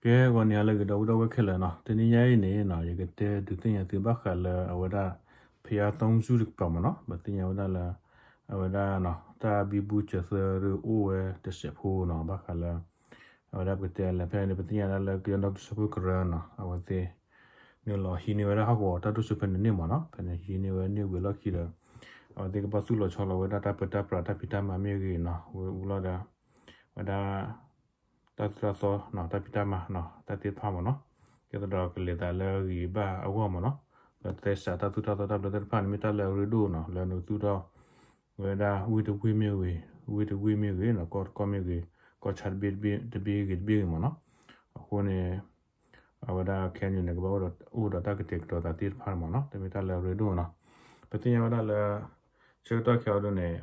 ကဲ ဂီၤနံၤဟါလၢအဂ့ၤ ဒီပုၢ်ဒီဝဲၢ်ခဲလၢာ်နီၤ, တနံၤညါအံၤန့ၣ်နီၤ ယကတဲဒုးသ့ၣ်ညါသုဘၣ်ဃးလၢအဝဲဒၣ် ဘုရားသုံးဆူတကပၤမ့ၢ်နီၤ, ပသ့ၣ်ညါဝဲဒၣ်လၢ အဝဲဒၣ် တၢ်ဘံဘူစၢၤသၢဒုးအိၣ်ဝဲတစဲးဖိနီၤ, ဘၣ်ဃးလၢ အဝဲဒၣ်ပကတဲလဲၣ် ဖဲန့ၣ် ပသ့ၣ်ညါဒၣ်လၢကညီဒီကလုာ်စၢဖှိၣ်ကရၢနီၤ အဝဲသ့ၣ် နုာ်လီၤဟံးန့ၢ်ဝဲဒၣ်ဟီၣ်ကဝီၤတၢ်ဒိၣ်စိဖဲန့ၣ်န့ၣ်မ့ၢ်နီၤ, ဖဲန့ၣ်ဟံးန့ၢ်ဝဲန့ၢ်ဝံၤလီၢ်ခံဒီး အဝဲသ့ၣ်ကဘၣ်သူၣ်လီၤဆီလီၤဝဲဒၣ်တၢ်ပၢတၢ်ပြးတၢ်ဖံးတၢ်မၤမ့ၢ်ဂ့ၤနီၤ, ဝဲအူလီၤဒီး ဝဲဒၣ် တၢ်သိၣ်တၢ်သီနီၤ တၢ်ဖံးတၢ်မၤနီၤ တၢ်သ့ၣ်တဖၣ်မ့ၢ်နီၤ, ကဲသဒီးကလဲၤသးလၢအဂ့ၤဘၣ်အဂီၢ်မ့ၢ်နီၤ, လၢသဲစးတၢ်သူၣ်တၢ်သီတၢ်ဘျၢသ့ၣ်တဖၣ်န့ၣ် မ့ၢ်တၢ်လၢအရ့ဒိၣ်နီၤ လၢနကသူၣ်ထီၣ် ဝဲဒၣ်ဝ့ၢ်တဝ့ၢ်မ့ၢ်ဂ့ၤ, ဝ့ၢ်တဝ့ၢ်မ့ၢ်ဂ့ၤနီၤ, ကီၢ်တကီၢ်မ့ၢ်ဂ့ၤ, ကီၢ်ဆၣ်တဘ့ၣ်တဘ့ၣ်ဂ့ၤတဘ့ၣ်ဂ့ၤမ့ၢ်နီၤ, အဃိန့ၣ် အဝဲဒၣ် KNU န့ၣ် ကဘၣ်အိၣ်ဒီးတၢ်ကတဲာ်ကတီၤသးသ့ၣ်တဖၣ်မ့ၢ်နီၤ, တမ့ၢ်တၢ်လၢအရ့ဒိၣ်နီၤ, ပသ့ၣ်ညါဝဲဒၣ်လၢ ဆၢကတီၢ်ခဲအံၤဒ်န့ၣ်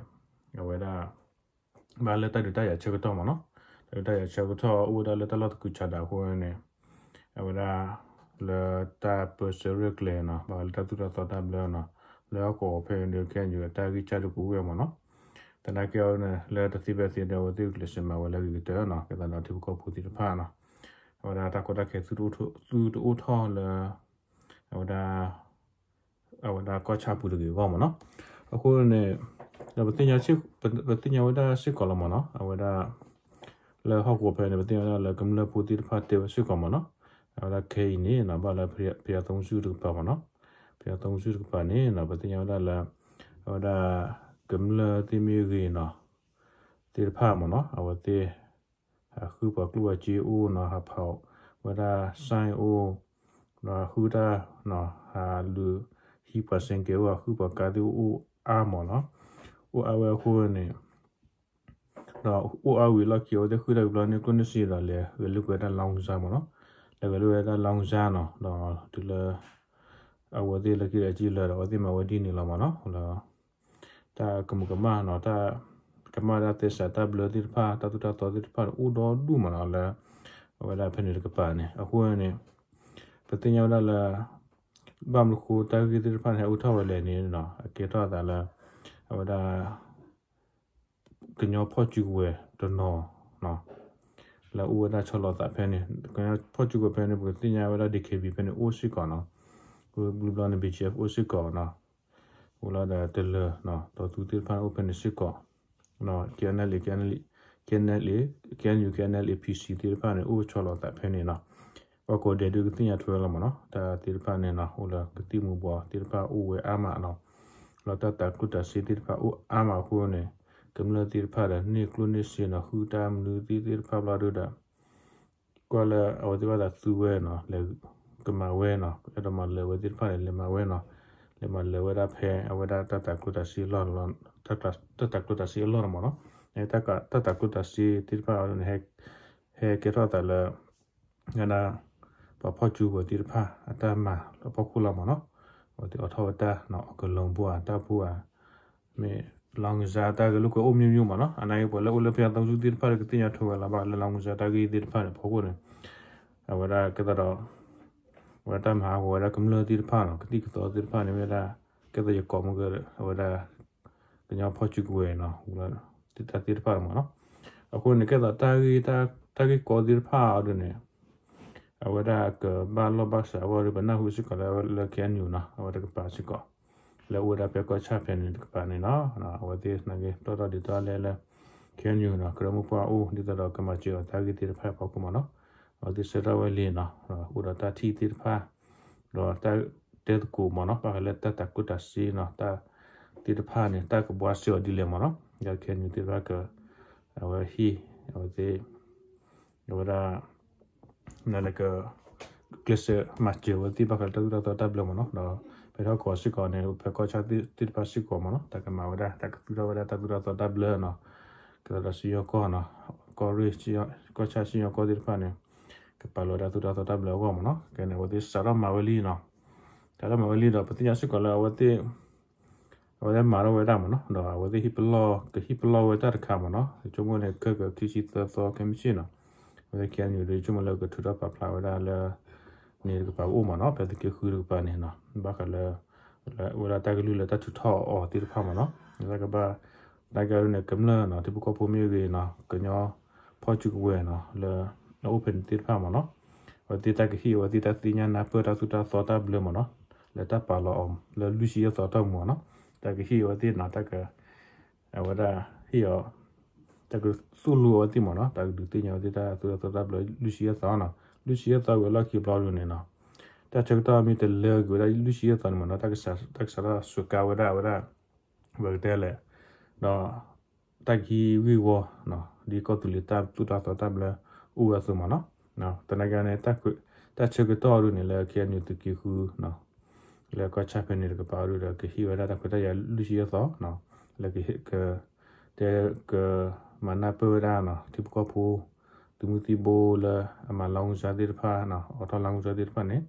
အဝဲဒၣ် ဘၣ်လၢတၢ်ဒုးတၢ်ယၤဆၢကတီၢ်မ့ၢ်နီၤ, တၢ်ဒုးတၢ်ယၤဆၢကတီၢ်အိၣ်ဝဲဒၣ်လၢတၢ်လီၢ်တကူးဆးဒးအဃိန့ၣ် အဝဲဒၣ် လၢတၢ်ပၢဆှၢရဲၣ်ကျဲၤနီၤ ဘၣ်ဃးလၢတၢ်သူၣ်တၢ်သီတၢ်ဘျၢနီၤ, လၢဟီၣ်ကဝီၤဖဲန့ၣ် KNU အတၢ်ဂံၢ်စၢ်ဒုးကအိၣ်ဝဲမ့ၢ်နီၤ, သနာ်က့အီၤန့ၣ် လၢတသ့ဖဲသ့ဒီး အဝဲသ့ၣ်ကကျဲးစၢးမၤဝဲလၢအဂ့ၤကတၢၢ်နီၤ, ကဲသးဒီးထံဖိကီၢ်ဖိသ့ၣ်တဖၣ်နီၤ, အဝဲဒၣ်တၢ်ကီတၢ်ခဲ သုတအိၣ်ထီၣ်လၢ အဝဲဒၣ် အဝဲဒၣ်ကီၢ်ဆၣ်ပူၤတဂ့ၤအဂီၢ်မ့ၢ်နီၤ. အဃိန့ၣ် ဒီးပသ့ၣ်ညါဝဲဒၣ်စ့ၢ်ကီးလီၤမ့ၢ်နီၤ, အဝဲဒၣ် လၢဟီၣ်ကဝီၤဖဲန့ၣ် ပသ့ၣ်ညါဝဲဒၣ်လၢကမျၢၢ်ဖိသ့ၣ်တဖၣ်တဲဝဲစ့ၢ်ကီးမ့ၢ်နီၤ, အဝဲဒၣ်ခဲအံၤန့ၣ်နီၤ ဘၣ်လၢ ဘုရားသုံးဆူတကပၤမ့ၢ်နီၤ, ဘုရားသုံးဆူတကပၤန့ၣ်နီၤ ပသ့ၣ်ညါဝဲဒၣ်လၢ အဝဲဒၣ် ကမျၢၢ်သ့ၣ်မ့ၢ်ဂ့ၤနီၤ သ့ၣ်တဖၣ်မ့ၢ်နီၤ အဝဲသ့ၣ် ဟးဃုပှၤကျိၣ်ပှၤစ့အိၣ်နီၤ, ဟးဖးဝဲဒၣ် sign အိၣ်, ဒီးဟးဃုတၢ်နီၤ, ဟးလူၤဟံးပှၤစဲကဲအိၣ်, ဟးဃုပှၤကါသ့ၣ်အိၣ်အါမ့ၢ်နီၤ, အိၣ်အါဝဲအဃိန့ၣ် ဒီးအိၣ်အါဝံၤလီၢ်ခံ အဝဲသ့ၣ်ဃုတၢ်ကဘျီန့ၣ် ကျိၣ်န့ၢ်စ့ဒီးလဲၤဂဲၤလိာ်ကွဲဒၣ် လောင်းကစား မ့ၢ်နီၤ, လဲၤဂဲၤလိာ်ကွဲဒၣ် လောင်းကစား နီၤ, ဒီးတုၤလၢ အဝဲသ့ၣ်လၢခံဒီးအစံၣ်လၢာ်ဒီး အဝဲသ့ၣ်မၤဝဲဒ်န့ၣ်လီၤမ့ၢ်နီၤ, လၢ တၢ်ကမူၤကမၣ်နီၤ, တၢ်ကမၣ်တၢ်သဲစးတၢ်ဘျၢသ့ၣ်တဖၣ် တၢ်သိၣ်တၢ်သီသ့ၣ်တဖၣ်န့ၣ် အိၣ်ဒီဒူၣ်မ့ၢ်နီၤ လၢ အဝဲဒၣ်ဖဲန့ၣ်တကပၤန့ၣ် အဃိန့ၣ် ပသ့ၣ်ညါဝဲဒၣ်လၢ ဘၣ်မနုၤဃိတၢ်ဂ့ၢ်သ့ၣ်တဖၣ်န့ၣ် ဟဲအိၣ်ထီၣ်ဝဲလဲၣ်န့ၣ်နီၤ, အကဲထီၣ်အသးလၢ အဝဲဒၣ် ကညီဖီၣ်စုကဝဲၤတနီၤ လၢအိၣ်ဝဲဒၣ်ဆီလီၤသးဖဲန့ၣ်, ကညီဖီၣ်စုကဝဲၤဖဲန့ၣ် ပကသ့ၣ်ညါဝဲဒၣ် DKB ဖဲန့ၣ်အိၣ်စ့ၢ်ကီးနီၤ, ဘျီဘျီန့ၣ် BGF အိၣ်စ့ၢ်ကီးနီၤ, အိၣ်လီၤဒီးတလၢၤနီၤ, ဒီးသူသ့ၣ်တဖၣ်န့ၣ်အိၣ်ဖဲန့ၣ်စ့ၢ်ကီး, KNLA, KNLA, KNLA, KNU, KNLA PC သ့ၣ်တဖၣ်န့ၣ် အိၣ်ဆီလီၤသးဖဲန့ၣ်နီၤ, ပှၤကိးဂၤဒဲးဒုးကသ့ၣ်ညါထွဲလီၤမ့ၢ်နီၤ, တၢ်သ့ၣ်တဖၣ်န့ၣ်နီၤ အိၣ်လၢကသံၣ်မူၤဘှီးသ့ၣ်တဖၣ်အိၣ်ဝဲအါမးနီၤ, လီၤတၢ်သးကျိၣ်တၢ်စ့သ့ၣ်တဖၣ်အိၣ်အါမးအဃိန့ၣ် ကမျၢၢ်သ့ၣ်တဖၣ်ဒီးန့ၢ်ကျိၣ်န့ၢ်စ့နီၤ, ဃုတၢ်မနုၤသ့ၣ်သ့ၣ်တဖၣ်ဘျီဒုဒီး ကွၢ်လၢအဝဲသ့ၣ်ဘၣ်သးသူဝဲနီၤ, လဲၤကမၤဝဲနီၤ, အဲၣ်ဒိးမၤလၢာ်ဝဲသ့ၣ်တဖၣ်န့ၣ် လဲၤမၤဝဲနီၤ, လဲၤမၤလၢာ်ဝဲဒၣ်ဖဲအဝဲဒၣ်တၢ်သးကျိၣ်တၢ်စ့အလီၢ်, တၢ်သးကျိၣ်တၢ်စ့အလီၢ်န့ၣ်မ့ၢ်နီၤ, တၢ်သးကျိၣ်တၢ်စ့သ့ၣ်တဖၣ်န့ၣ် ဟဲကဲထီၣ်သးလၢ ဝဲဒၣ် ပှၤဖီၣ်စုကဝဲၤသ့ၣ်တဖၣ်အတၢ်မၤလၢအဖီခိၣ်လီၤမ့ၢ်နီၤ, အဝဲသ့ၣ်အိးထီၣ်ဝဲတၢ်နီၤ, အကလီၤဘိဧါ တၢ်ဘိဧါ, မ့ၢ်လောင်းကစား တၢ်ဂဲၤလိာ်ကွဲအိၣ်မ့ၢ်မ့ၢ်မ့ၢ်နီၤ, အနာ်က့ပှၤလၢအိၣ်လၢ ဘုရားသုံးဆူ သ့ၣ်တဖၣ်ဒီးကသ့ၣ်ညါထွဲဝဲလီၤ, ဘၣ်လၢ လောင်းကစား တၢ်ဂ့ၢ်သ့ၣ်တဖၣ်န့ၣ် ဖီခိၣ်န့ၣ် အဝဲဒၣ်ကဲသးဒီး အဝဲဒၣ်တၢ်မၤဟးဂီၤဝဲဒၣ်ကမျၢၢ်သ့ၣ်တဖၣ်နီၤ, ကသံၣ်ကသီသ့ၣ်တဖၣ်န့ၣ် မ့ၢ်ဝဲဒၣ် ကဲသးယကိးမုၢ်က အဝဲဒၣ် ကညီဖီၣ်စုကဝဲၤနီၤ, တၢ်သ့ၣ်တဖၣ်န့ၣ်မ့ၢ်နီၤ, အဃိန့ၣ် ကဲသးတၢ်ဂ့ၢ် တၢ်ဂ့ၢ်ကီသ့ၣ်တဖၣ်အီၤဒ်န့ၣ် အဝဲဒၣ်ကဘၣ်လီၢ်ဘၣ်စးအဂီၢ်ဒီး ပနၢ်ဟူစ့ၢ်ကီးလၢ လၢ KNU နီၤ, အဝဲတကပၤစ့ၢ်ကီး လၢအိၣ်ဝဲဒၣ်ဖဲကီၢ်ဆၣ်ဖဲန့ၣ်တကပၤန့ၣ်နီၤ, အဝဲသ့ၣ်နာ်က့ တီၢ်ထီၣ်ဒုးတၢ်လဲၢ်လၢ KNU နီၤ, ကရၢမိၢ်ပှၢ်အိၣ် ဒ်သိးဒီးကမၤစၢၤအီၤတၢ်ဂ့ၢ်သ့ၣ်တဖၣ်အဖီခိၣ်မ့ၢ်နီၤ, အဝဲသ့ၣ်ဆှၢထီၣ်ဝဲလံနီၤ, အိၣ်ဒီးတၢ်ထံၣ်သ့ၣ်တဖၣ် ဒီးတၢ်တဲသကိးမ့ၢ်နီၤ, ဘၣ်ဃးလၢတၢ်သးကျိၣ်တၢ်စ့နီၤ, တၢ်သ့ၣ်တဖၣ်န့ၣ် တၢ်ကဘှါစၢၤအီၤဒ်လဲၣ်မ့ၢ်နီၤ, ဒီး KNU သ့ၣ်တဖၣ်က အဝဲဟံၣ် အဝဲသ့ၣ် အဝဲဒၣ် နက ကျဲးစၢးမၤစၢၤဝဲသ့ၣ် ဘၣ်ဃးလၢတၢ်သိၣ်တၢ်သီတၢ်ဘျၢမ့ၢ်နီၤ, ဒီးဖဲထီၣ်ကီးစ့ၢ်ကီးန့ၣ် ဖဲကီၢ်ဆၣ်သ့ၣ်တဖၣ်စ့ၢ်ကီးမ့ၢ်နီၤ, တၢ်ကမၤဝဲဒၣ် တၢ်ကသူၣ်ထီၣ်ဝဲဒၣ်တၢ်သိၣ်တၢ်သီတၢ်ဘျၢနီၤ, ကဒီးစံၣ်ညီၣ်ကွီၢ်နီၤ, ကီၢ်ရ့ၣ် ကီၢ်ဆၣ်စံၣ်ညီၣ်ကွီၢ်သ့ၣ်တဖၣ်န့ၣ် ကပာ်လီၤဝဲဒၣ်သိၣ်တၢ်သီတၢ်ဘျၢအဂီၢ်မ့ၢ်နီၤ, ကဲန့ၣ် အဝဲသ့ၣ်စးထီၣ်မၤဝဲလံနီၤ, စးထီၣ်မၤဝဲလံဒီး ပသ့ၣ်ညါစ့ၢ်ကီးလၢအဝဲသ့ၣ် အဝဲသ့ၣ်မၤထီၣ်ဝဲဒၣ်မ့ၢ်နီၤ, ဒီးအဝဲသ့ၣ်ဟံၣ်ပလီၢ် ကဟံၣ်ပလီၢ်ဝဲတၢ်တခါမ့ၢ်နီၤ, ယဆိကမိၣ်န့ၣ် ခဲကခံဆံသၢသီ ခဲမုၢ်ဆ့ၣ်နီၤ, အဝဲသ့ၣ် KNU ဒီး ယဆိကမိၣ်လၢကထုးထီၣ်ပာ်ဖျါဝဲဒၣ်လၢ န့ၣ်တကပၤကအိၣ်မ့ၢ်နီၤ, ဖဲသုးက့ဃုတကပၤန့ၣ်နီၤ, ဘၣ်ဃးလၢ လၢအိၣ်ဝဲဒၣ်တၢ်ကလုၢ်လၢတၢ်ထုးထီၣ်အီၤသ့ၣ်တဖၣ်မ့ၢ်နီၤ, လၢကဘၣ် တၢ်ကဲဒ်န့ၣ် ကမျၢၢ်နီၤ, ထံဖိကီၢ်ဖိမ့ၢ်ဂ့ၤနီၤ, ကညီဖီၣ်စုကဝဲၤနီၤ, လၢအအိၣ်ဖဲန့ၣ်သ့ၣ်တဖၣ်မ့ၢ်နီၤ, အဝဲသ့ၣ်တၢ်ကဟ့ၣ်အဝဲသ့ၣ်တၢ်သ့ၣ်ညါနၢ်ပၢၢ်တၢ်သိၣ်တၢ်သီတၢ်ဘျၢမ့ၢ်နီၤ, လၢတၢ်ပာ်လီၤအီၤလၢလွံၢ်ဆံယဲၢ်သီအတီၢ်ပူၤမ့ၢ်နီၤ, တၢ်ကဟ့ၣ်အဝဲသ့ၣ်နီၤ တၢ်က အဝဲဒၣ်ဟ့ၣ်အီၤ တၢ်ကသိၣ်လိအဝဲသ့ၣ်မ့ၢ်နီၤ, တၢ်ကဒုးသ့ၣ်ညါအဝဲသ့ၣ်တၢ်သိၣ်တၢ်သီတၢ်ဘျၢလွံၢ်ဆံယဲၢ်သီနီၤ, လွံၢ်ဆံယဲၢ်သီဝံၤအလီၢ်ခံဘျီဒ်န့ၣ်နီၤ, တၢ်ဆၢကတီၢ်မ့ၢ်တလၢကွံာ်ဝဲဒၣ်လွံၢ်ဆံယဲၢ်သီန့ၣ်မ့ၢ်နီၤ, တၢ်ကစးထီၣ်စူးကါဝဲဒၣ်အဝဲဒၣ် ပကတဲလဲၣ်, ဒီး တၢ်ကဟံးဂ့ၢ်ဝီ ဒ်ကီၢ်သူလ့ၤတၢ်သိၣ်တၢ်သီတၢ်ဘျၢအိၣ်ဝဲအသိးမ့ၢ်နီၤ, သနာ်က့န့ၣ် တၢ်ဆၢကတီၢ်အဒိန့ၣ် လၢ KNU သုးက့ဃု လၢကီၢ်ဆၣ်ဖဲန့ၣ်တကပၤအဒိဒီး ကဟ့ၣ်ဝဲဒၣ်တၢ်ခွဲးတၢ်ယာ်လွံၢ်ဆံယဲၢ်သီ, လၢက တဲ ကမၤနၢ်ပၢၢ်ဝဲဒၣ် ထံဖိကီၢ်ဖိ သုးမုၢ်သံၣ်ဘိလၢအမၤလါမူကၠါသ့ၣ်တဖၣ်, အိးထီၣ်လါမူကၠါသ့ၣ်တဖၣ်န့ၣ်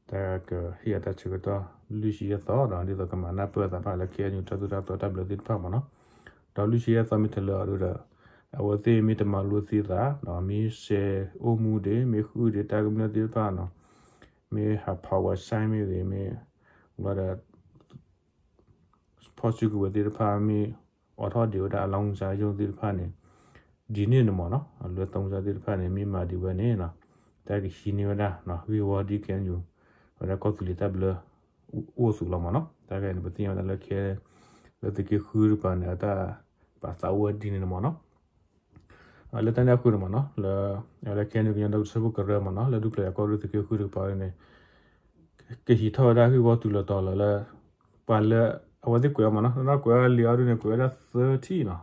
တၢ်ကဟ့ၣ်အတၢ်ဆၢကတီၢ်လွံၢ်ဆံယဲၢ်သီဒီး ဒ်သိးကမၤနၢ်ပၢၢ်အသးတဖၣ်လၢ KNU တၢ်သိၣ်တၢ်သီတၢ်ဘျၢသ့ၣ်တဖၣ်မ့ၢ်နီၤ, ဒီးလွံၢ်ဆံယဲၢ်သီမ့ၢ်တလၢအဒိဒီး အဝဲသ့ၣ်မ့ၢ်တမၤလိသ့သး, မ့ၢ်စဲးအိၣ်မူဒံး မ့ၢ်ဃုဒံးတၢ်ကမျၢၢ်သ့ၣ်တဖၣ်နီၤ, မ့ၢ်ဟးဖးဝးစဲမ့ၢ်ဂ့ၤ မ့ၢ် ဘျီဒီး ဖီၣ်စုကဝဲၤသ့ၣ်တဖၣ်မ့ၢ် အိးထီၣ်ဒံးဝဲဒၣ်အလါမူကၠါယိၣ်သ့ၣ်တဖၣ်န့ၣ် ဒ်န့ၣ်န့ၣ်မ့ၢ်နီၤ, အလွဲၢ်သီမူကၠါသ့ၣ်တဖၣ်န့ၣ် မ့ၢ်မၤဒံးဝဲန့ၣ် တၢ်ကဟံးန့ၢ်ဝဲဒၣ် ဂ့ၢ်ဝီဒ် KNU ဝဲဒၣ်ကီၢ်သူလ့ၤတၢ်ဘျၢအိၣ်အသိးလီၤမ့ၢ်နီၤ, တၢ်ဂ့ၢ်န့ၣ် ပသ့ၣ်ညါဝဲဒၣ်လၢ ခဲ လၢသုးက့ဃုတကပၤန့ၣ် အတၢ်ပာ်သးအိၣ်ဝဲဒ်န့ၣ်န့ၣ်မ့ၢ်နီၤ လၢတၢ်န့ၣ်အဃိန့ၣ်မ့ၢ်နီၤ လၢ လၢ KNU ကညီဒီကလုာ်စၢဖှိၣ်ကရၢမ့ၢ်နီၤ လၢဒူပျၢၤယၤကီၢ်ရ့ၣ်သုးက့ဃုတကပၤန့ၣ် ကဟံးထီၣ်ဝဲဒၣ်ဂ့ၢ်ဝီတုၤလီၤတီၤလီၤလၢ ပှၤလၢ အဝဲသ့ၣ်ကွဲးအီၤမ့ၢ်နီၤ နီၢ်ကွဲးအီၤလံာ်အီၤဒ်န့ၣ် ကွဲးဝဲဒၣ်သၢထံၣ်နီၤ,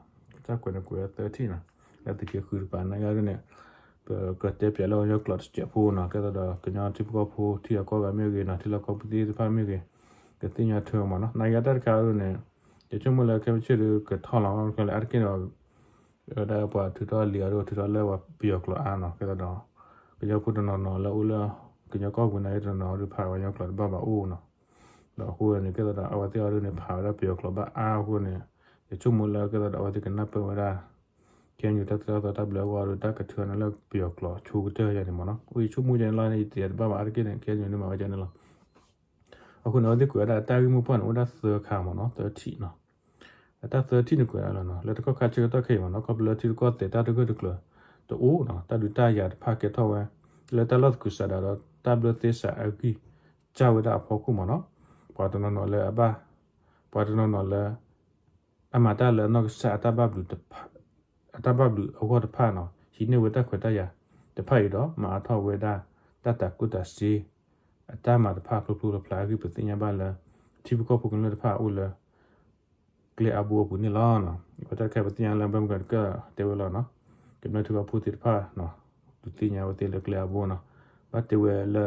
တၢ်ကွဲးန့ၣ်ကွဲးဝဲဒၣ်သၢထံၣ်နီၤ, လၢသုးက့ဃုတကပၤန့ၣ်ဒ်န့ၣ် ပကတဲပၠးလၢကညီကျိာ်တစဲးဖိနီၤ ကဲသိးဒီးကညီထံဖိကီၢ်ဖိထံဂၤကီၢ်ဂၤမ့ၢ်ဂ့ၤနီၤ ထံလီၢ်ကီၢ်ပူၤသ့ၣ်တဖၣ်မ့ၢ်ဂ့ၤ ကသ့ၣ်ညါထွဲမ့ၢ်နီၤ နာ်က့တၢ်တခါဒ်န့ၣ် ယဆိကမိၣ်လၢခဲမုၢ်ဆ့ၣ်ဒီးကထီၣ်လီၤ ခဲလၢာ်အါတက့ၢ်ဒီး ဝဲဒၣ်ပှၤထုးထီၣ်လံာ်အီၤဒီးထုးထီၣ်လၢပှၤပယီၤကျိာ်အါနီၤ ကဲသိးဒီး ကညီဖိတနီၤနီၤလၢအိၣ်လၢ ကညီကီၢ်ပူၤန့ၣ်တနီၤနီၤဒ်ဖးပှၤကညီကျိာ်တဘၣ်ဘၣ်အိၣ်နီၤ, ဒီးအဃိန့ၣ် ကဲသိးဒီးအဝဲသ့ၣ်အီၤဒ်န့ၣ် ဖးဝဲဒၣ်ပယီၤကျိာ်ဘၣ်အါအဃိန့ၣ် ယဆိကမိၣ်လၢကဲသိးဒီးအဝဲသ့ၣ်ကနၢ်ပၢၢ်ဝဲဒၣ် KNU တၢ်သိၣ်တၢ်သီတၢ်ဘျၢအဂီၢ်ဒီးတၢ်ကထုးန့ၣ်လၢပယီၤကျိာ်ဆိကတၢၢ်ယၤန့ၣ်မ့ၢ်နီၤ, အိၣ်ယဆိကမိၣ်ယဲန့ၣ်လီၤန့ၣ် ယတယၤတဘၣ်ဘၣ်အါတက့ၢ်န့ၣ် KNU န့ၣ်မၤဝဲယဲန့ၣ်လီၤ အဃိန့ၣ် အဝဲသ့ၣ်ကွဲးဝဲဒၣ်အတၢ်ဂ့ၢ်မိၢ်ပှၢ်န့ၣ် အိၣ်ဒၣ်သၢခါမ့ၢ်နီၤ သၢထံၣ်နီၤ, အတၢ်သၢထံၣ်န့ၣ်ကွဲးဒၣ်လီၤနီၤ လၢတကီၢ်ခါဆၢကတီၢ်ခဲအံၤမ့ၢ်နီၤ ခီဖျိလၢထံရူၢ်ကီၢ်သဲးတၢ်တဂၢၢ်တကျၢၤတအိၣ်နီၤ တၢ်ဒုးတၢ်ယၤတဖၣ်ကဲထီၣ်ဝဲ လၢတၢ်လီၢ်သကုၤဆးဒးဒီးတၢ်ဘျၢသဲစးအဂံၢ်စၢ်ဝဲဒၣ်အဖီခိၣ်မ့ၢ်နီၤ, ပှၤတနီၤနီၤလၢအဘၣ် ပှၤတနီၤနီၤလၢ အမၤတၢ်လၢအနီၢ်ကစၢ် အတၢ်ဘၣ်ဘျုးအဂီၢ်တဖၣ်နီၤ ဟံးန့ၢ်ဝဲတၢ်ခွဲးတၢ်ယာ်တဖၣ်အံၤဒီး မၤအါထီၣ်ဝဲဒၣ် တၢ်တၤကျိၣ်တၤစ့ အတၢ်မၤတဖၣ်ဖျိဖျိဖျါဖျါအဂ့ၢ် ပသ့ၣ်ညါဘၣ်လၢ ထံဖိကီၢ်ဖိကမျၢၢ်တဖၣ်အိၣ်လၢ ကျဲအါဘိအပူၤန့ၣ်လီၤ. အဝဲတၢ်တခါပသ့ၣ်ညါလၢ ဘၣ်မုၢ်ကတၢၢ်တဲဝဲလီၤနီၤ ကမျၢၢ်ထံဖိကီၢ်ဖိသ့ၣ်တဖၣ် ဒုးသ့ၣ်ညါဝဲသ့ၣ်လၢကျဲအါဘိနီၤ ဘၣ်တဲဝဲလၢ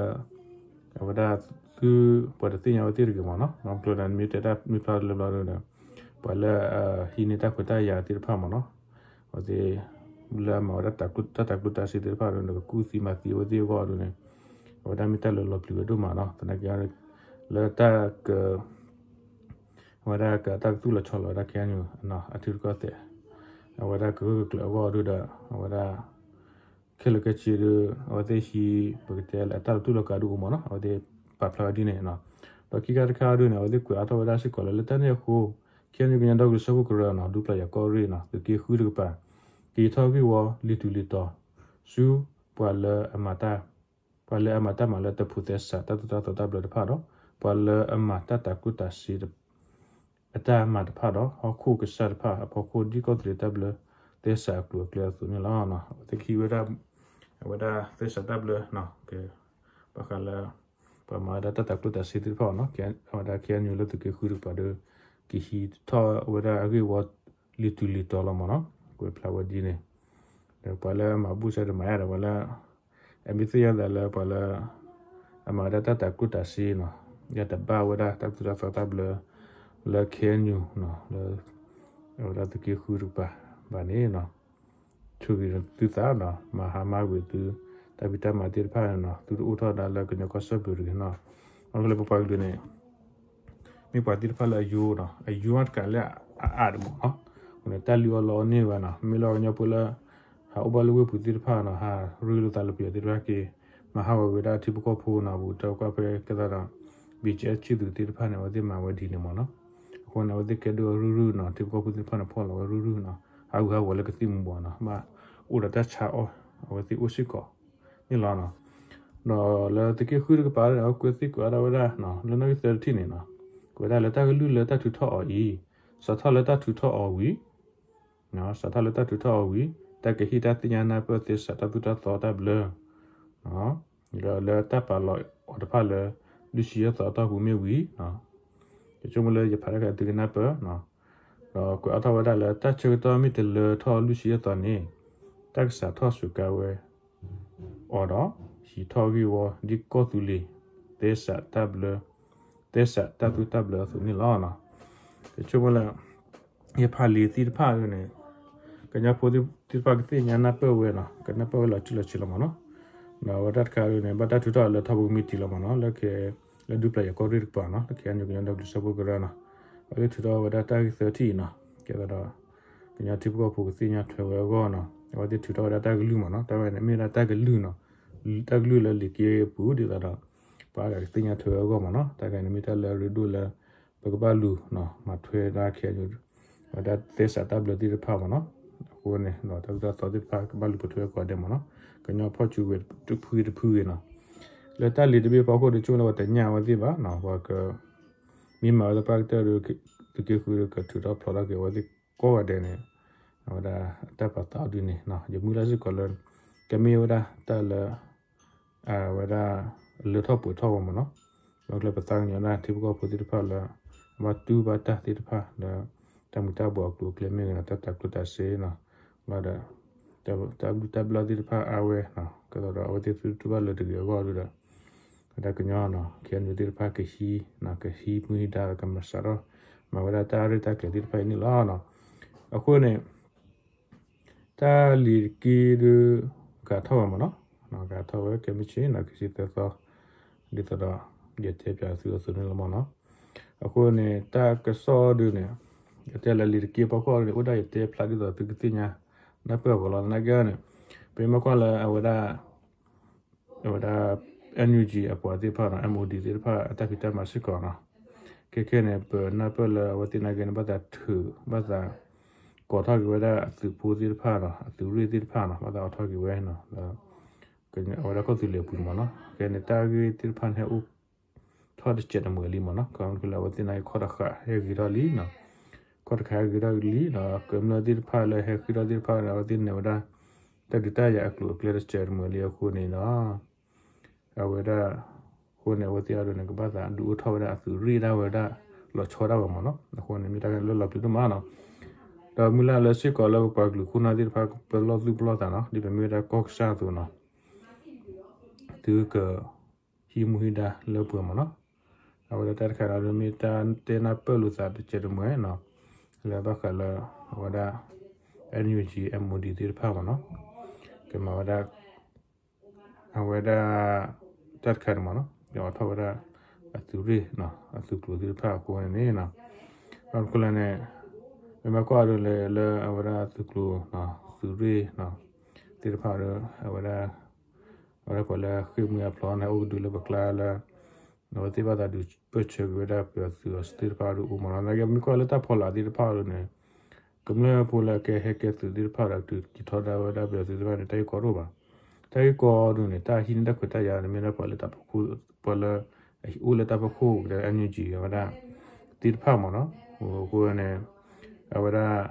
အဝဲဒၣ်သု ပှၤတသ့ၣ်ညါဝဲသ့ၣ်တဂ့ၤမ့ၢ်နီၤ ဘၣ်မနုၤအဃိလဲၣ် မ့ၢ်တဲတၢ်မ့ၢ်ဖျါလၢဘျီဒီး ပှၤလၢဟံးန့ၢ်တၢ်ခွဲးတၢ်ယာ်သ့ၣ်တဖၣ်မ့ၢ်နီၤ အဝဲသ့ၣ် လၢအမၤဝဲဒၣ်တၢ်တၤကျိၣ်တၤစ့သ့ၣ်တဖၣ်ဒီး ကကူၣ်သံမၤသံအဝဲသ့ၣ်အဂီၢ်ဒီးန့ၣ် အဝဲဒၣ်မ့ၢ်တၢ်လၢလီၤပျံၤဝဲဒိၣ်မးနီၤ သနာ်က့ လၢတၢ်က အဝဲဒၣ်ကတၢ်ကသူၣ်လီၤဆီလီၤဝဲဒၣ် KNU အထံရူၢ်ကီၢ်သဲး အဝဲဒၣ်ကဂၢၢ်ကကျၢၤအဂီၢ်ဒီး အဝဲဒၣ် ခဲလၢာ်ခဲဆ့ဒီး အဝဲသ့ၣ်ဟံး ပကတဲလၢအတၢ်လီၤတူာ်လီၤကာ်ဒုးအိၣ်မ့ၢ်နီၤ အဝဲသ့ၣ်ပာ်ဖျါဝဲဒ်န့ၣ်နီၤ ဒီးခံခါတခါဒုးန့ၣ် အဝဲသ့ၣ်ကွဲးအါထီၣ်ဝဲဒၣ်စ့ၢ်ကီးလၢ လၢတၢ်န့ၣ်အဃိ KNU ကညီဒီကလုာ်စၢဖှိၣ်ကရၢနီၤ ဒူပျၢ်ယၤကီၢ်ရ့ၣ်နီၤ သုးက့ဃုတကပၤ ကဟံးထီၣ်ဂ့ၢ်ဝီလံာ်တူၢ်လံာ်တီၤ ဆူ ပှၤလၢအမၤတၢ် ပှၤလၢအမၤတၢ်မၤလၢတၢ်ဖိးသဲစး တၢ်သိၣ်တၢ်သီတၢ်ဘျၢတဖၣ်ဒီး ပှၤလၢအမၤတၢ်တၤကျိၣ်တၤစ့ အတၢ်မၤတဖၣ်ဒီး ဟီၣ်ခိၣ်ကစၢ်တဖၣ်အဖီခိၣ် ဒ်ကီၢ်သူလ့ၤတၢ်ဘျၢသဲစးအကျိၤအကျဲအသိးန့ၣ်လီၤ. အဝဲသ့ၣ်ကဟံးဝဲဒၣ် အဝဲဒၣ်သဲစးတၢ်ဘျၢ ဘၣ်ဃးလၢ ပှၤမၤဝဲဒၣ်တၢ်တၤကျိၣ်တၤစ့သ့ၣ်တဖၣ်နီၤ အဝဲဒၣ် KNU လၢသုးက့ဃုတကပၤဒီး ကဟံးထီၣ်ဝဲဒၣ်အဂ့ၢ်ဝီလံာ်တူၢ်လံာ်တီၤလီၤမ့ၢ်နီၤ ကွဲးဖျါဝဲဒ်န့ၣ် ဒီးပှၤလၢအမၤဘူၣ်စၢၤဒီးမၤယါဒီး ပှၤလၢ အမ့ၢ်သ့ၣ်ညါသးလၢပှၤလၢ အမၤဝဲဒၣ်တၢ်တၤကျိၣ်တၤစ့နီၤ ယတဘၣ်ဝဲဒၣ်တၢ်သိၣ်တၢ်သီတၢ်ဘျၢ လၢ KNU နီၤ လၢ အဝဲဒၣ်သုးက့ဃုတကပၤဘၣ်န့ၣ်နီၤ ဆိၣ်ဂ့ၤသုသးနီၤ မၤဟါမၢ်ကွံာ်သု တၢ်ဖံးတၢ်မၤသ့ၣ်တဖၣ်န့ၣ်နီၤ သုတအိၣ်ထီၣ်ဒၣ်လၢကညီကီၢ်စၢဖှိၣ်တဂ့ၤနီၤ အဃိလၢပပှၤကလုာ်န့ၣ် မ့ၢ်ပှၤသ့ၣ်တဖၣ်လၢအယိနီၤ အယိတကးလၢအအါတမးနီၤ အဃိန့ၣ်တၢ်လုၢ်အီၣ်လီအီၣ်န့ၢ်ဝဲနီၤ မ့ၢ်လၢကညီဖိလၢ ဟးအိၣ်ဘၣ်လၢဝ့ၢ်ပူၤသ့ၣ်တဖၣ်နီၤ ဟးရ့လိာ်သးလၢပယီၤသ့ၣ်တဖၣ်က့ၤ မၤဟးဂီၤဝဲဒၣ်ထံဖိကီၢ်ဖိနီၤ ပူၤတၢ်ကွၢ်ဖဲကဲသးဒီး BGF ဆံၣ်သူးသ့ၣ်တဖၣ်န့ၣ် အဝဲသ့ၣ်မၤဝဲဒ်န့ၣ်မးနီၤ အဃိန့ၣ် အဝဲသ့ၣ်ကဲဒိၣ်ရုၢ်ရုၢ်နီၤ ထံဖိကီၢ်ဖိသ့ၣ်တဖၣ်န့ၣ် ဖီၣ်လီၤဝဲရုၢ်ရုၢ်နီၤ ဟးဂူာ်ဟးဂီၤလၢကသံၣ်မူၤဘှီးနီၤ ဘၣ်အိၣ်ဒီးတၢ်ဆါအီၣ် အဝဲသ့ၣ်အိၣ်စ့ၢ်ကီး န့ၣ်လီၤနီၤ ဒီးလၢသုးက့ဃုတကပၤန့ၣ် အဝဲကွဲးသံကွဲးအါထီၣ်ဝဲဒၣ် လၢနီၣ်ဂံၢ်သၢတထံၣ်န့ၣ်နီၤ, ကွဲးဒၣ်လၢတၢ်ကလုၢ်လၢတၢ်ထုးထီၣ်အီၤအံၤ, စးထီၣ်လၢတၢ်ထုးထီၣ်အီၤဝံၤ စးထီၣ်လၢတၢ်ထုးထီၣ်အီၤဝံၤ တၢ်ကဟ့ၣ်တၢ်သ့ၣ်ညါနၢ်ပၢၢ်သဲစးတၢ်သိၣ်တၢ်သီတၢ်ဘျၢ လၢတၢ်ပာ်လီၤအီၤတဖၣ်လၢ လွံၢ်ဆံယဲၢ်သီအတီၢ်ပူၤမ့ၢ်ဝံၤ, ယဆိကမိၣ်လၢယဖးတၢ်ခဲအံၤသုကနၢ်ပၢၢ်, ဒီးကွဲးအါထီၣ်ဝဲဒၣ်လၢတၢ်ဆၢကတီၢ်မ့ၢ်တလၢထီၣ်လွံၢ်ဆံယဲၢ်သီန့ၣ် တၢ်ကစးထီၣ်စူးကါဝဲ အီၤဒီး ဟံးထီၣ်ဂ့ၢ်ဝီဒ်ကီၢ်သူလ့ၤ သဲစးတၢ်ဘျၢ သဲစးတၢ်သိၣ်တၢ်ဘျၢအသိးန့ၣ်လီၤ. ယဆိကမိၣ်လၢ ယဖးလံာ်သ့ၣ်တဖၣ်န့ၣ် ကညီဖိသ့ၣ်တဖၣ်ကသ့ၣ်ညါနၢ်ပၢၢ်ဝဲနီၤ, ကနၢ်ပၢၢ်ဝဲလီၤတံၢ်လီၤဆဲးလီၤမ့ၢ်နီၤ, ဒီးအဝဲတၢ်တခါန့ၣ် ဘၣ်တၢ်ထုးထီၣ်လၢထီၣ်ဖိကမံးတံာ်လီၤမ့ၢ်နီၤ, လၢခဲ လၢဒူပျၢ်ယၤကီၢ်ရ့ၣ်တကပၤနီၤ, လၢ ခဲအံၤ ကညီဒီကလုာ်စၢဖှိၣ်ကရၢနီၤ, အဝဲသ့ၣ်ထုးထီၣ်ဝဲဒၣ်တၢ်ဂ့ၢ်သၢထံၣ်အံၤနီၤ, ကဲသိးဒီး ကညီထံဖိကီၢ်ဖိကသ့ၣ်ညါထွဲဝဲအဂီၢ်နီၤ, အဝဲသ့ၣ်ထုးထီၣ်ဝဲဒၣ်တၢ်ကလုၢ်မ့ၢ်နီၤ, တၢ်ဝဲန့ၣ်မ့ၢ်ဝဲဒၣ်တၢ်ကလုၢ်နီၤ, တၢ်ကလုၢ်လၢလံာ်က့အပူၤ ဒ်သိးဒီး ပှၤကသ့ၣ်ညါထွဲဝဲအဂီၢ်မ့ၢ်နီၤ, တၢ်ဂ့ၢ်န့ၣ်မ့ၢ်တၢ်လၢအရ့ဒိၣ်လၢ ပကဘၣ်လူၤနီၤ မၤထွဲဒၣ်ခဲအံၤ ဝဲဒၣ်သဲစးတၢ်ဘျၢသ့ၣ်တဖၣ်မ့ၢ်နီၤ, အဃိန့ၣ်ဒီးတၢ်သိၣ်တၢ်သီသ့ၣ်တဖၣ်ကဘၣ်လူၤပိာ်ထွဲကိးဂၤဒဲးမ့ၢ်နီၤ, ကညီဖီၣ်စုကဝဲၤတဖုဂ့ၤတဖုဂ့ၤနီၤ, လၢတၢ်လံာ်တဘ့ၣ်အဖီခိၣ်ဒီး ဆိကမိၣ်လၢပှၤတညၣ်ဝဲသ့ၣ်ဘၣ်နီၤ, ပှၤက မ့ၢ်မၤဝဲသပှၢ်ကတၢၢ်ဒီး သုးက့ဃုဒီးကထုးထီၣ်ဖျိးထီၣ်က့ၤအဝဲသ့ၣ်ကိးဂၤဒဲးန့ၣ်, အဝဲဒၣ်တၢ်ပာ်သးအီၤဒ်န့ၣ်နီၤ, ယမုၢ်လၢ်စ့ၢ်ကီးလၢ ကမ့ၢ်ဝဲဒၣ်တၢ်လၢ အဝဲဒၣ်လၢထီၣ်ပှဲၤထီၣ်ဝဲမ့ၢ်နီၤ, ဒီးကျဲပသးကညီၤဒၣ်ထံဖိကီၢ်ဖိသ့ၣ်တဖၣ်လၢ အဘၣ်တူၢ်ဘၣ်တၢ်သ့ၣ်တဖၣ်လၢ တၢ်မူၤတၢ်ဘှီးအကျိၤအကျဲမ့ၢ်ဂ့ၤနီၤ, တၢ်တၤကျိၣ်တၤစ့နီၤ, ဘၣ်ဒီး တၢ်ဘျုးတၢ်ဘျၣ်သ့ၣ်တဖၣ်အါဝဲနီၤ, ကဲသိးဒီးအဝဲသ့ၣ်သုတတူၢ်ဘၣ်လၢၤတဂ့ၤအဂီၢ်ဒီး ဝဲဒၣ်ကညီနီၤ ခဲအံၤသ့ၣ်တဖၣ်ကဟံး ကဟံးမူဟံးဒါကမၤစးထီၣ် မၤဝဲဒၣ်တၢ်ရဲၣ်တၢ်ကျဲၤသ့ၣ်တဖၣ်အံၤန့ၣ်လီၤ. အဃိန့ၣ် တၢ်လံာ်တက့ဒီး ဂာ်ထီၣ်ဝဲမ့ၢ်နီၤ, ဂာ်ထီၣ်ဝဲခဲမုၢ်ဆ့ၣ်နီၤ ခံဆံသၢသီ, ဒ်သိးဒီး ယတဲပၠးသုအသိးန့ၣ်လီၤမ့ၢ်နီၤ. အဃိန့ၣ် တၢ်ကစီၣ်ဒုးန့ၣ် ယတဲလၢလံာ်တက့အဖီခိၣ်န့ၣ် အိၣ်ဒၣ်ယတဲဖျါဒ်သိးသုကသ့ၣ်ညါ နၢ်ပၢၢ်အဂီၢ်လီၤ. သနာ်က့န့ၣ် ပမ့ၢ်ကွၢ်လၢအဝဲဒၣ် အဝဲဒၣ် NUG အပှၤသ့ၣ်တဖၣ်နီၤ MOD သ့ၣ်တဖၣ်အတၢ်ဖံးတၢ်မၤစ့ၢ်ကီးနီၤ, ခဲခဲန့ၣ် ပနၢ်ပၢၢ်လၢအဝဲသ့ၣ်နာ်က့န့ၣ် ဘၣ်သးထုး ဘၣ်သး ကိးထီၣ်က့ၤဝဲဒၣ်အသုးဖိသ့ၣ်တဖၣ်နီၤ အသုးရ့ၣ်သ့ၣ်တဖၣ်နီၤ ဘၣ်သးအိးထီၣ်က့ၤဝဲနီၤ လၢ အဝဲဒၣ်ကီၢ်သူလ့ၤအပူၤန့ၣ်မ့ၢ်နီၤ. ခဲန့ၣ် တၢ်ဂ့ၢ်သ့ၣ်တဖၣ်န့ၣ် ဟဲအိၣ်ထီၣ်တစဲးတမှဲၤလံမ့ၢ်နီၤ, ခီဖျိလၢအဝဲသ့ၣ်နာ်က့ ခီၣ်တဃာ်ဟဲဂ့ၤထီၣ်လံနီၤ, ခီၣ်တဃာ်ဟဲဂ့ၤထီၣ်လံနီၤ, ကမျၢၢ်သ့ၣ်တဖၣ်လၢဟဲဃ့ထီၣ်သ့ၣ်တဖၣ်န့ၣ် အဝဲသ့ၣ်န့ၢ်ဝဲဒၣ် တၢ်ဒုးတၢ်ယၤအကျိၤအကျဲတစဲးတမှဲၤလံအဃိန့ၣ်နီၤ အဝဲဒၣ် အဃိန့ၣ် အဝဲသ့ၣ်အဒိန့ၣ် ကဘၣ်သးဒုးအိၣ်ထီၣ်ဝဲဒၣ်အသုးရ့ၣ်ဒၣ်ဝဲဒၣ် လီၤဆီဒၣ်ဝဲမ့ၢ်နီၤ. အဃိန့ၣ် မ့ၢ်တၢ်လၢလီၤပျံၤဒိၣ်မးနီၤ. ဒီးမုၢ်လၢ်လၢစ့ၢ်ကီးလၢပပှၤကလုာ်ခိၣ်နၢ်သ့ၣ်တဖၣ် ပလီၢ်သူၣ်ပလီၢ်သးနီၤ ဒ်ပမ့ၢ်ဝဲဒၣ်ကီၢ်ကစၢ်အသိးနီၤ သုက ဟံးမူဟံးဒါလၢပှဲၤမ့ၢ်နီၤ. အဝဲဒၣ်တၢ်တခါဒီး မ့ၢ်တၢ်တဲနၢ်ပၢၢ်လိာ်သးတစဲးတမှဲၤနီၤ လၢဘၣ်ဃးလၢ အဝဲဒၣ် NUG MOD သ့ၣ်တဖၣ်မ့ၢ်နီၤ ကမၤဝဲဒၣ် အဝဲဒၣ် တၢ်တခါန့ၣ်မ့ၢ်နီၤ ကအိးထီၣ်ဝဲဒၣ် အသုးရ့ၣ် အသုးကျိၤသ့ၣ်တဖၣ်အဃိန့ၣ်န့ၣ်နီၤ ဒီးတခါလၢန့ၣ် မ့ၢ်ဘၣ်ကွၢ်ဒီးလၢ လၢအဝဲဒၣ်သုးကျိၤ သုးရ့ၣ် သ့ၣ်တဖၣ်ဒီး အဝဲဒၣ် အဝဲဒၣ်ပှၤလၢဃ့ၢ်မှံဟးဖျိးန့ၣ် အိၣ်ကဒုလၢပကျါလၢ အဝဲသ့ၣ်ဘၣ်သးဒုးပၢၢ်ဆၢက့ၤဝဲဒၣ်ပယီၤသုးအီၤသ့ၣ်တဖၣ်ဒီးအိၣ်မ့ၢ်နီၤ. သနာ်က့ မ့ၢ်ကွၢ်လၢတၢ်ဖီလာ်သ့ၣ်တဖၣ်ဒီးန့ၣ် ကမျၢၢ်ဖိလၢကဟဲကဲသုးသ့ၣ်တဖၣ်ဒီး တုၤက့ၤထီဒါဝဲဒၣ်ပယီၤသုးသ့ၣ်တဖၣ်န့ၣ် တၢ်ဂ့ၢ်ကီဒိၣ်ဘၣ်. တၢ်ဂ့ၢ်ကီဒိၣ်န့ၣ် တၢ်ဟံးန့ၢ်တၢ်ခွဲးတၢ်ယာ်န့ၣ် မ့ၢ်ဒၣ်ပှၤလၢတၢ်ဖီခိၣ် ပှၤလၢ အိၣ်လၢတၢ်ဖီခိၣ်ကတဲ NUG အဝဲဒၣ် သ့ၣ်တဖၣ်မ့ၢ်နီၤ. အဃိန့ၣ် အဝဲဒၣ်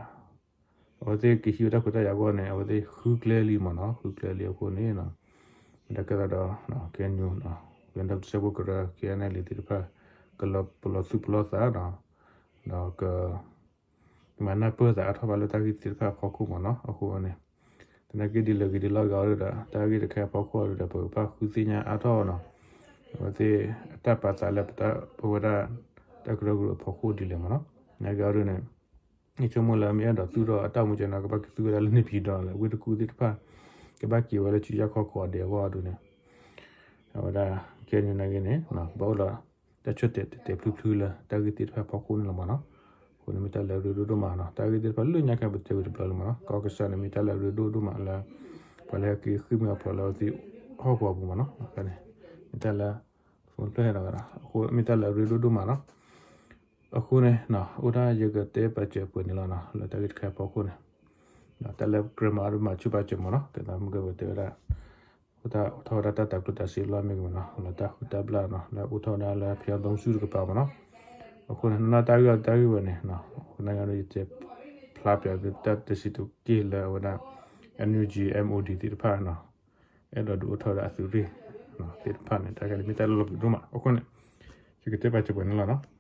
အဝဲသ့ၣ်ကဟံးဝဲတၢ်ခွဲးတၢ်ယာ်အဂီၢ်န့ၣ် အဝဲသ့ၣ်ဃုကျဲလံမ့ၢ်နီၤ. ဃုကျဲလံအဃိန့ၣ် မ့ၢ်ဒၣ်ကဲသးဒီး KNU ကညီဒီကလုာ်စၢဖှိၣ်ကရၢ KNLA သ့ၣ်တဖၣ် ကလီၤပလီၤသူၣ်ပလီၤသးနီၤ ဒီးက မၤနၢ်ပၢၢ်သးအါထီၣ်ဘၣ်လၢတၢ်ဂ့ၢ်သ့ၣ်တဖၣ်အဖီခိၣ်မ့ၢ်နီၤ. အဃိန့ၣ် သနာ်က့ဒ်လဲၣ်ဂ့ၤဒ်လဲၣ်ဂ့ၤအီၤဒီး တၢ်ဂ့ၢ်တခါအဖီခိၣ်အီၤဒီး ပကဘၣ်ဃုသ့ၣ်ညါအါထီၣ်နီၤ အဝဲသ့ၣ်အတၢ်ပာ်သးလၢပဝဲဒၣ် တၢ်ကရၢကရိအဖီခိၣ်ဒ်လဲၣ်မ့ၢ်နီၤ. သနာ်က့အီၤဒ်န့ၣ် ယဆိကမိၣ်လၢမ့ၢ်အဲၣ်ဒိးသူၣ်ထီၣ်အတၢ်မူကဲနီၤ ကဘၣ်က့ၤသူၣ်ဝဲဒၣ်လၢန့ၣ်ဖံဒီးလၢဝ့ၢ်တကူၣ်သ့ၣ်တဖၣ် ကဘၣ်က့ၤဝဲလၢစုယၢ်ခီၣ်ခိၣ်အဒဲးအဂီၢ်အီၤဒ်န့ၣ် အဝဲဒၣ် KNU နာ်က့န့ၣ် ကဘၣ်အိၣ်ဒီး တၢ်ဆၢတဲာ်တဲာ်ဖျုဖျုလၢတၢ်ဂ့ၢ်သ့ၣ်တဖၣ်အဖီခိၣ်န့ၣ်လီၤမ့ၢ်နီၤ. အဃိန့ၣ်မ့ၢ်တၢ်လၢအရ့ဒိၣ်ဒိၣ်မးနီၤ. တၢ်ဂ့ၢ်သ့ၣ်တဖၣ်လၢညါခါပတဲဝံၤတဘျီလံမ့ၢ်နီၤ. ကီၢ်ကစၢ်န့ၣ်မ့ၢ်တၢ်လၢအရ့ဒိၣ်ဒိၣ်မးလၢ ပှၤလၢဟဲက့ၤဃ့ၢ်မှံဟးဖျိးလၢအဝဲသ့ၣ်ဟီၣ်ကဝီၤပူၤမ့ၢ်နီၤ. မ့ၢ်တၢ်လၢ အဃိမ့ၢ်တၢ်လၢအရ့ဒိၣ်ဒိၣ်မးနီၤ. အဃိန့ၣ် အိၣ်ဒၣ်ယကတဲပာ်စၢၤပှဲၤန့ၣ်လီၤနီၤ လၢတၢ်ဂ့ၢ်တခါအဖီခိၣ်န့ၣ် တၢ်လၢကြၢးမၤအီၤဒီးမၤဆူၣ်ပာ်စၢၤမ့ၢ်နီၤ. ကဲသးမုၢ်ကဲဝဲတဲဝဲဒၣ် အိၣ်ထီၣ်ဝဲဒၣ်တၢ်တၤကျိၣ်တၤစ့လီၤမ့ၢ်ဂ့ၤမ့ၢ်နီၤ လၢတၢ်ဟုၣ်တၢ်ဘျၣ်နီၤ လၢအိၣ်ထီၣ်ဝဲဒၣ်လၢဖဲအသီစုတကပၤမ့ၢ်နီၤ. အဃိန့ၣ် နီၢ်နီၢ်တၢ်ဂ့ၢ်အီၤတၢ်ဂ့ၢ်ဝဲန့ၣ် ယတဲဖျါပျးသုတၢ်တဆံးတက့ၢ်လၢအဝဲဒၣ် NUG MOD သ့ၣ်တဖၣ်နီၤ အဲၣ်ဒိးဒုးအိၣ်ထီၣ်ဝဲဒၣ်အသုးရ့ၣ်သ့ၣ်တဖၣ်န့ၣ် တၢ်ဂ့ၢ်န့ၣ်မ့ၢ်တၢ်လီၤပျံၤဒိၣ်မး. အဃိန့ၣ် ယကတဲပာ်စၢၤပှဲၤန့ၣ်လီၤနီၤ.